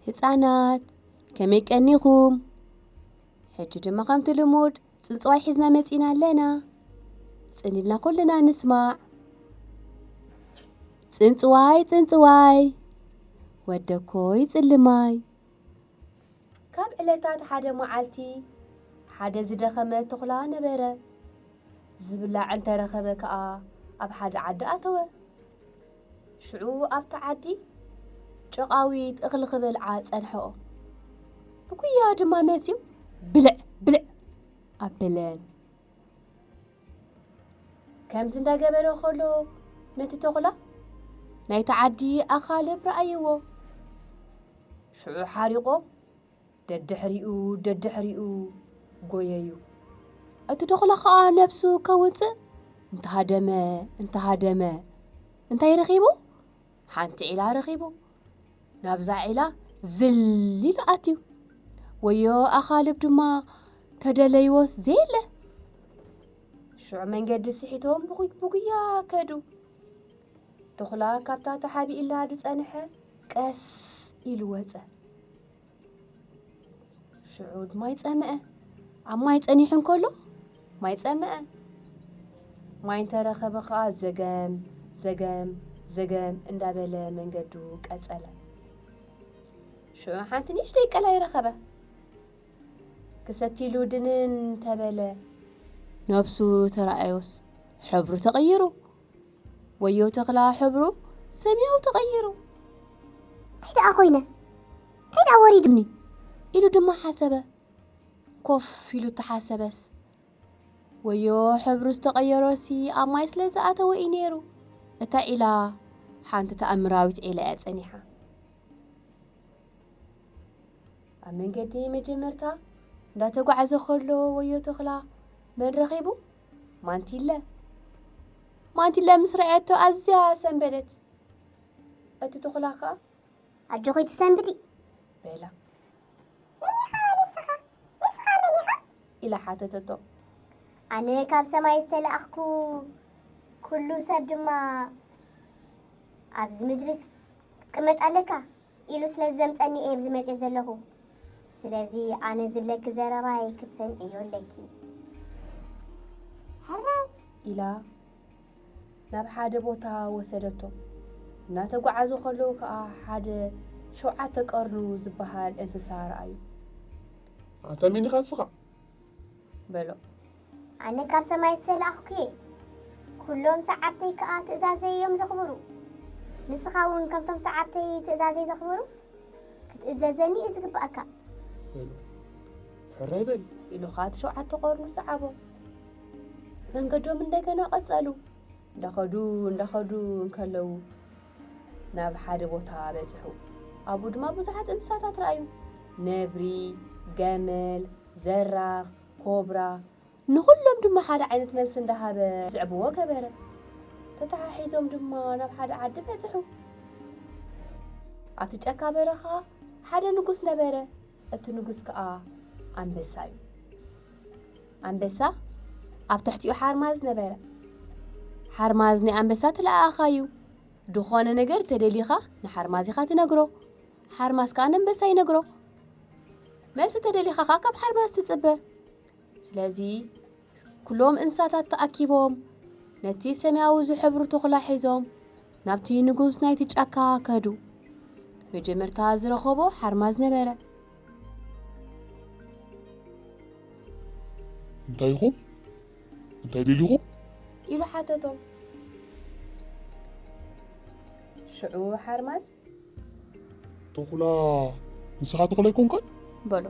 ህጻናት፣ ከመይ ቀኒኹም? ሕጂ ድማ ከምቲ ልሙድ ጽንጽዋይ ሒዝና መጺና ኣለና። ጽን ኢልና ኩልና ንስማዕ። ጽንጽዋይ፣ ጽንጽዋይ፣ ወደኮይ ጽልማይ። ካብ ዕለታት ሓደ መዓልቲ፣ ሓደ ዝደኸመ ተኹላ ነበረ። ዝብላዕ እንተረኸበ ከኣ ኣብ ሓደ ዓዲ ኣተወ። ሽዑ ኣብቲ ዓዲ ጨቓዊት እኽሊ ክበልዓ ጸንሐኦ። ብጉያ ድማ መጺኡ ብልዕ ብልዕ ኣበለን። ከምዚ እንዳገበረ ከሎ ነቲ ተኹላ ናይቲ ዓዲ ኣኻልብ ረኣይዎ። ሽዑ ሓሪቖም ደድሕሪኡ ደድሕሪኡ ጎየዩ። እቲ ተኹላ ኸኣ ነብሱ ከውጽእ እንተሃደመ እንተሃደመ እንታይ ረኺቡ? ሓንቲ ዒላ ረኺቡ። ናብዛ ዒላ ዝል ኢሉ ኣትዩ። ወዮ ኣኻልብ ድማ ተደለይዎስ ዘየለ። ሽዑ መንገዲ ስሒቶም ብጉ- ብጉያ ከዱ። ተኹላ ካብታ ተሓቢእላ ዝጸንሐ ቀስ ኢሉ ወጸ። ሽዑ ማይ ጸምአ። ኣብ ማይ ጸኒሑ እንከሎ ማይ ጸምአ። ማይ እንተረኸበ ኸኣ ዘገም ዘገም ዘገም እንዳበለ መንገዱ ቀጸለ። ሽዑ ሓንቲ ንእሽተይ ቀላይ ረኸበ። ክሰትይሉ ድንን ተበለ። ነብሱ ተራእዮስ ሕብሩ ተቐይሩ። ወዮ ተኽላ ሕብሩ ሰማያዊ ተቐይሩ። እንታይ ደኣ ኮይነ? እንታይ ደኣ ወሪዱኒ? ኢሉ ድማ ሓሰበ። ኮፍ ኢሉ ተሓሰበስ፣ ወዮ ሕብሩ ዝተቐየሮሲ ኣብ ማይ ስለ ዝኣተወ እዩ ነይሩ። እታ ዒላ ሓንቲ ተኣምራዊት ዒላ እያ ጸኒሓ። ኣብ መንገዲ መጀመርታ እንዳተጓዕዘ ከሎ ወዮ ተኽላ መን ረኺቡ? ማንቲለ። ማንቲለ ምስ ረኣየቶ ኣዝያ ሰንበደት። እቲ ተኹላ ከኣ ኣጆኺ ትሰንብዲ በላ። መን ኢኻ ንስኻ? ንስኻ መን ኢኻ? ኢላ ሓተተቶ። ኣነ ካብ ሰማይ ዝተላእኽኩ፣ ኩሉ ሰብ ድማ ኣብዚ ምድሪ ክትቅመጥ ኣለካ ኢሉ ስለ ዘምጸኒ እየ ኣብዚ መጽየ ዘለኹ። ስለዚ ኣነ ዝብለኪ ዘረባይ ክትሰምዕዮ ኣለኪ። ሕራይ ኢላ ናብ ሓደ ቦታ ወሰደቶ። እናተጓዓዙ ከለዉ ከኣ ሓደ ሸውዓተ ቀርኑ ዝበሃል እንስሳ ረኣዩ። ኣታ መን ኢኻ ንስኻ? በሎ። ኣነ ካብ ሰማይ ዝተላእኽኩ እየ። ኩሎም ሰዓብተይ ከኣ ትእዛዘይ እዮም ዘኽብሩ። ንስኻ እውን ከምቶም ሰዓብተይ ትእዛዘይ ዘኽብሩ ክትእዘዘኒ እዩ ዝግባኣካ። በሎ። ሕራይ በል። ኢሉ ኸኣ እቲ ሸውዓተ ቀርኑ ሰዓቦ። መንገዶም እንደገና ቀጸሉ። እንዳኸዱ እንዳኸዱ እንከለዉ ናብ ሓደ ቦታ በጽሑ። ኣብኡ ድማ ብዙሓት እንስሳታት ረኣዩ። ነብሪ፣ ገመል፣ ዘራፍ፣ ኮብራ። ንኹሎም ድማ ሓደ ዓይነት መልሲ እንዳሃበ ዝዕብዎ ገበረ። ተተሓሒዞም ድማ ናብ ሓደ ዓዲ በጽሑ። ኣብቲ ጫካ በረኻ ሓደ ንጉስ ነበረ። እቲ ንጉስ ከኣ ኣንበሳ እዩ። ኣንበሳ ኣብ ትሕቲኡ ሓርማዝ ነበረ። ሓርማዝ ናይ ኣንበሳ ተለኣኣኻዩ። ዝኾነ ነገር ተደሊኻ ንሓርማዝ ኢኻ ትነግሮ። ሓርማዝ ከኣ ንኣንበሳ ይነግሮ። መልሲ ተደሊኻ ከኣ ካብ ሓርማዝ ትጽበ። ስለዚ ኩሎም እንስሳታት ተኣኪቦም ነቲ ሰማያዊ ዝሕብሩ ተኹላ ሒዞም ናብቲ ንጉስ ናይቲ ጫካ ከዱ። መጀመርታ ዝረኸቦ ሓርማዝ ነበረ። እንታይ ኢኹም? እንታይ ደሊኹም? ኢሉ ሓተቶም። ሽዑ ሓርማዝ ተኹላ፣ ንስኻ ተኹላ ኣይኮንካን? በሎ።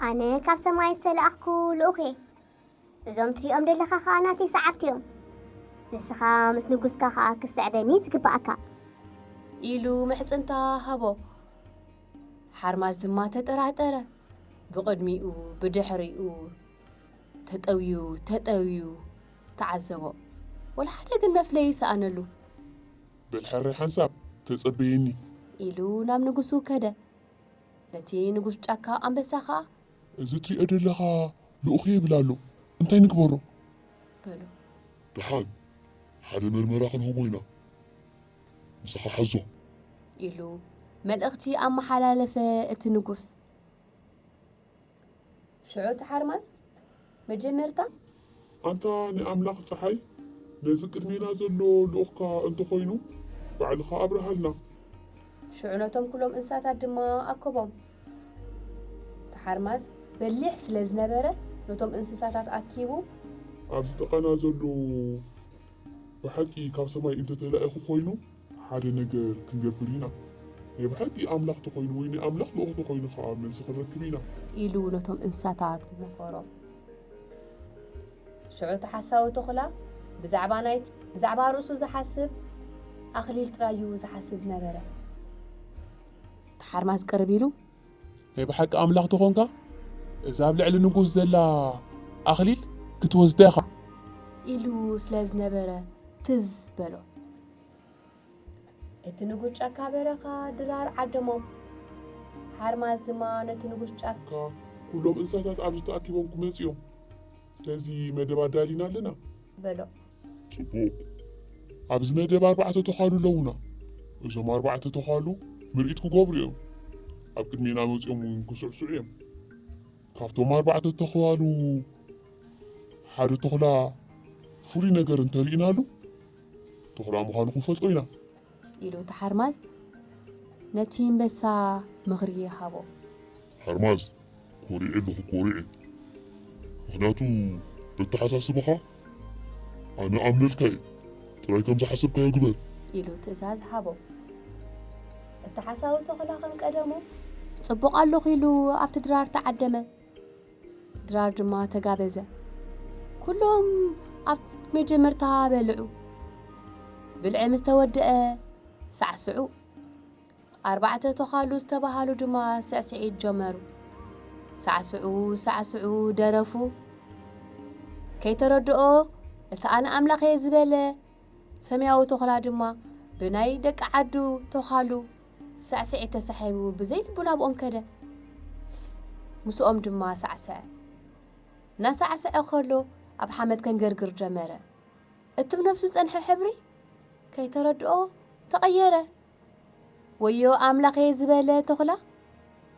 ኣነ ካብ ሰማይ ዝተላእኽኩ ልኡኽ እየ። እዞም ትሪኦም ደለኻ ኸኣ ናተይ ሰዓብቲ እዮም። ንስኻ ምስ ንጉስካ ኸኣ ክትስዕበኒ ዝግባኣካ። ኢሉ ምሕጽንታ ሃቦ። ሓርማዝ ድማ ተጠራጠረ። ብቕድሚኡ፣ ብድሕሪኡ ተጠውዩ፣ ተጠውዩ ተዓዘቦ። ወላ ሓደ ግን መፍለዪ ሰኣነሉ። በል ሕራይ ሓንሳብ ተጸበየኒ። ኢሉ ናብ ንጉሱ ከደ። ነቲ ንጉስ ጫካ ኣንበሳ ኸኣ፣ እዚ ትሪኦ ደለኻ ልኡኽ ይብል ኣሎ። እንታይ ንግበሮ? በሎ። ደሓን፣ ሓደ መርመራ ክንህቦ ኢና። ንስኻ ሓዞ። ኢሉ መልእኽቲ ኣመሓላለፈ እቲ ንጉስ። ሽዑ እቲ ሓርማዝ መጀመርታ ኣንታ ናይ ኣምላኽ ጸሓይ፣ ነዚ ቅድሜና ዘሎ ልኡኽካ እንተኾይኑ ባዕልኻ ኣብርሃልና። ሽዑ ነቶም ኩሎም እንስሳታት ድማ ኣከቦም። እቲ ሓርማዝ በሊሕ ስለ ዝነበረ ነቶም እንስሳታት ኣኪቡ፣ ኣብዚ ጥቓና ዘሎ ብሓቂ ካብ ሰማይ እንተተላኢኹ ኮይኑ ሓደ ነገር ክንገብር ኢና። ናይ ብሓቂ ኣምላኽ ተኾይኑ ወይ ናይ ኣምላኽ ልኡኽ ተኾይኑ ከዓ መልሲ ክንረክብ ኢና። ኢሉ ነቶም እንስሳታት መኸሮም። ሽዑ እቲ ሓሳዊ ተኹላ ብዛዕባ ናይቲ ብዛዕባ ርእሱ ዝሓስብ ኣኽሊል ጥራይ እዩ ዝሓስብ ዝነበረ። እቲ ሓርማዝ ቅርብ ኢሉ ናይ ብሓቂ ኣምላኽ ተኾንካ እዛ ኣብ ልዕሊ ንጉስ ዘላ ኣኽሊል ክትወስዳ ኢኻ። ኢሉ ስለ ዝነበረ ትዝ በሎ። እቲ ንጉስ ጫካ በረኻ ድራር ዓደሞም። ሓርማዝ ድማ ነቲ ንጉስ ጫካ ኩሎም እንስሳታት ኣብዚ ተኣኪቦም ክመጽኡ እዮም። ስለዚ መደብ ኣዳሊና ኣለና። በሎ። ጽቡቕ። ኣብዚ መደብ ኣርባዕተ ተዃሉ ኣለዉና። እዞም ኣርባዕተ ተዃሉ ምርኢት ክገብሩ እዮም። ኣብ ቅድሜና መጺኦም እውን ክስዕስዑ እዮም። ካብቶም ኣርባዕተ ተዃሉ ሓደ ተኹላ ፍሉይ ነገር እንተርኢናሉ፣ ተኹላ ምዃኑ ክንፈልጦ ኢና። ኢሉ እቲ ሓርማዝ ነቲ እምበሳ ምኽሪ ሃቦ። ሓርማዝ፣ ኮሪዐ ኣለኹ፣ ኮሪዐ። ምኽንያቱ በተሓሳስባኻ ኣነ ኣምነልካ እየ። ጥራይ ከም ዝሓሰብካዮ ግበር። ኢሉ ትእዛዝ ሃቦ። እቲ ሓሳዊ ተኹላ ከም ቀደሙ ጽቡቕ ኣለኹ ኢሉ ኣብቲ ድራር ተዓደመ። ድራር ድማ ተጋበዘ። ኩሎም ኣብ መጀመርታ በልዑ። ብልዒ ምስ ተወደአ ሳዕስዑ። ኣርባዕተ ተዃሉ ዝተባሃሉ ድማ ስዕስዒት ጀመሩ። ሳዕስዑ፣ ሳዕስዑ፣ ደረፉ። ከይተረድኦ፣ እቲ ኣነ ኣምላኽ እየ ዝበለ ሰማያዊ ተኹላ ድማ ብናይ ደቂ ዓዱ ተዃሉ ሳዕስዒት ተሳሒቡ ብዘይ ልቡ ናብኦም ከደ። ምስኦም ድማ ሳዕስዐ። እናሳዕስዐ ከሎ ኣብ ሓመድ ከንገርግር ጀመረ። እቲ ብነብሱ ዝጸንሐ ሕብሪ ከይተረድኦ ተቐየረ። ወዮ ኣምላኸይ ዝበለ ተኹላ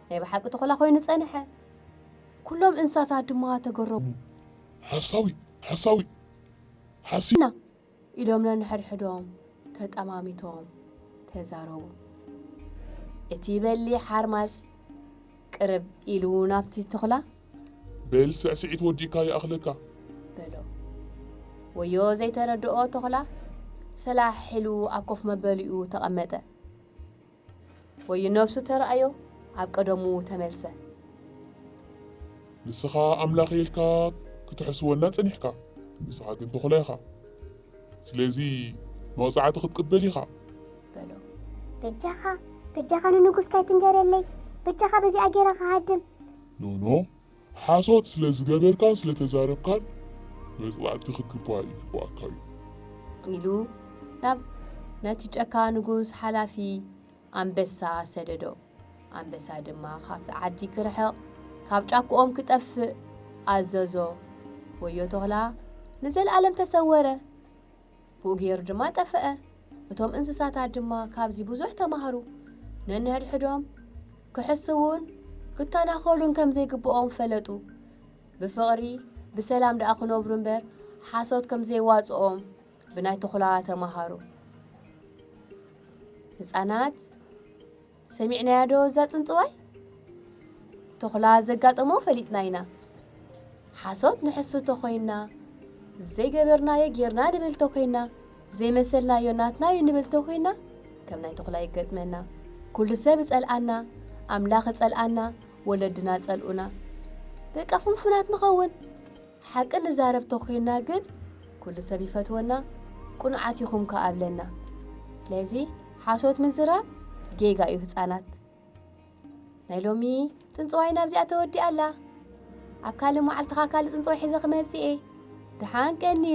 ናይ ብሓቂ ተኹላ ኮይኑ ጸንሐ። ኩሎም እንስሳታት ድማ ተገረሙ። ሓሳዊ፣ ሓሳዊ፣ ሓሲ ኢና ኢሎም ነንሕድሕዶም ተጠማሚቶም ተዛረቡ። እቲ በሊሕ ሓርማዝ ቅርብ ኢሉ ናብቲ ተኹላ። በል ስዕስዒት ወዲእካ ይኣኽለካ። በሎ። ወዮ ዘይተረድኦ ተኹላ ሰላሕ ኢሉ ኣብ ኮፍ መበሊኡ ተቐመጠ። ወዮ ነብሱ ተረኣዮ ኣብ ቀደሙ ተመልሰ። ንስኻ ኣምላኽ ኢልካ ክትሕስወና ጸኒሕካ፣ ንስኻ ግን ተኹላ ኢኻ። ስለዚ መቕጻዕቲ ክትቅበል ኢኻ። በሎ። በጃኻ፣ በጃኻ ንንጉስ ካይትንገረለይ፣ በጃኻ በዚኣ ጌራ ክሃድም። ኖኖ፣ ሓሶት ስለ ዝገበርካን ስለ ተዛረብካን መቕጻዕቲ ክትግባእ ይግባኣካ እዩ። ኢሉ ናብ ነቲ ጨካ ንጉስ ሓላፊ ኣንበሳ ሰደዶ። ኣንበሳ ድማ ካብቲ ዓዲ ክርሕቕ፣ ካብ ጫክኦም ክጠፍእ ኣዘዞ። ወዮ ተኹላ ንዘለኣለም ተሰወረ። ብኡ ገይሩ ድማ ጠፍአ። እቶም እንስሳታት ድማ ካብዚ ብዙሕ ተማህሩ። ነንሕድሕዶም ክሕስዉን ክተናኸሉን ከም ዘይግብኦም ፈለጡ። ብፍቕሪ፣ ብሰላም ደኣ ክነብሩ እምበር፣ ሓሶት ከም ዘይዋጽኦም ብናይ ተኹላ ተማሃሩ። ህጻናት፣ ሰሚዕናያ ዶ እዛ ጽንጽዋይ? ተኹላ ዘጋጠሞ ፈሊጥና ኢና። ሓሶት ንሕሱ ተኾይንና፣ ዘይገበርናዮ ጌርና ንብል ተኮይንና፣ ዘይመሰልናዮ ናትና እዩ ንብል ተኮይንና፣ ከም ናይ ተኹላ ይገጥመና። ኩሉ ሰብ ይጸልኣና፣ ኣምላኽ ይጸልኣና፣ ወለድና ጸልኡና። በቃ ፍንፉናት ንኸውን። ሓቂ ንዛረብ ተኮይንና ግን፣ ኩሉ ሰብ ይፈትወና፣ ቅኑዓት ኢኹም ከኣ እብለና። ስለዚ ሓሶት ምዝራብ ጌጋ እዩ ህጻናት። ናይ ሎሚ ጽንጽዋይ ናብዚኣ ተወዲኣ ኣላ። ኣብ ካልእ መዓልትኻ ካልእ ጽንጽዋይ ሒዘ ክመጽእ እየ። ደሓን ቀኒ።